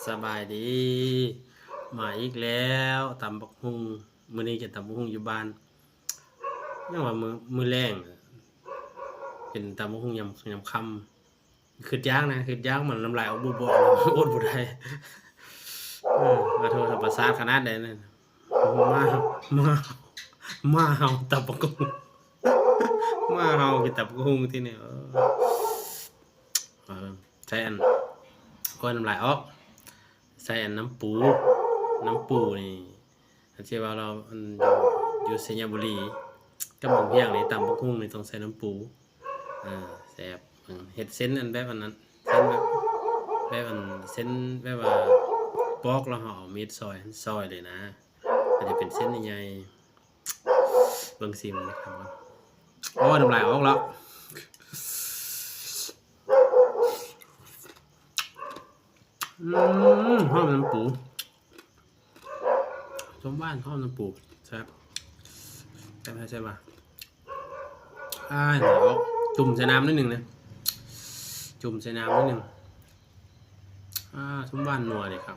ສະບາຍດີ ມາອີກແລ້ວ ຕຳບັກຫຸ່ງ. ມື້ນີ້ກິນຕຳບັກຫຸ່ງຢູ່ບ້ານ. ຍັງວ່າມື້ ມື້ແລງກິນຕຳບັກຫຸ່ງຍາມ ຍາມຄ່ຳ. ຄຶດຢາກນະ ຄຶດຢາກ ມັນນ້ຳລາຍອອກບຸບໆ ອົດບໍ່ໄດ້. ເອີ ມາໂທດທຳມະຊາດຂະໜາດໃດນັ້ນ. ມາ ມາ ມາເຮົາຕຳບັກຫຸ່ງ ມາເຮົາກິນຕຳບັກຫຸ່ງທີ່ນີ້. ເອີ ເອີ ໃສ່ອັນ ໂອ້ຍ ນ້ຳລາຍອອກ. ໃສ່ອັນນ້ຳປູ ນ້ຳປູນີ້ ອັນທີ່ວ່າລາວ ອັນ ຢູ່ ຢູ່ໄຊຍະບູລີກັບເມືອງພຽງນີ້ ຕຳບັກຫຸ່ງນີ້ຕ້ອງໃສ່ນ້ຳປູ. ເອີ ແຊບ. ເອີ ເຮັດເສັ້ນອັນແບບອັນນັ້ນ ເສັ້ນແບບ ແບບອັນເສັ້ນແບບວ່າປອກແລ້ວເຮົາເອົາມີດຊອຍ ຊອຍເລີຍນະ. ມັນຈະເປັນເສັ້ນໃຫຍ່ໆ. ເບິ່ງຊີມນຳກັນ. ໂອ້ຍ ນ້ຳລາຍອອກແລ້ວ. ອືມ ຫອມນ້ຳປູ ສົ້ມຫວານຫອມນ້ຳປູ ແຊບ ແຊບ ແຊບວ່າ. ອ້າຍ ນ້ຳລາຍອອກ. ຈຸ່ມໃສ່ນ້ຳໜ້ອຍໜຶ່ງນະ ຈຸ່ມໃສ່ນ້ຳໜ້ອຍໜຶ່ງ. ອ້າ ສົ້ມຫວານນົວເດ້ຄັບ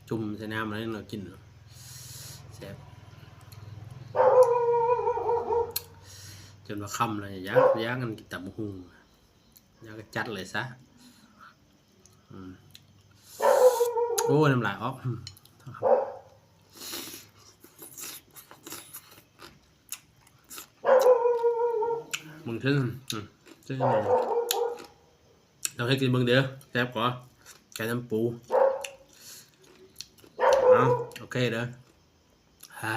ຈຸ່ມໃສ່ນ້ຳໜ້ອຍໜຶ່ງແລ້ວກິນ ແຊບ. ຈົນວ່າຄ່ຳແລ້ວ ຢາກ ຢາກອັນກິນຕຳບັກຫຸ່ງ ຢາກກະຈັດເລີຍຊະ. ອືມ ໂອ້ຍ ນ້ຳລາຍອອກ. ອືມ ເບິ່ງເທິງ ອືມ ເທິງ ລອງເຮັດກິນເບິ່ງເດີ ແຊບກວ່າ ແກງນ້ຳປູ. ເອົາ ໂອເຄເດີ. ອາ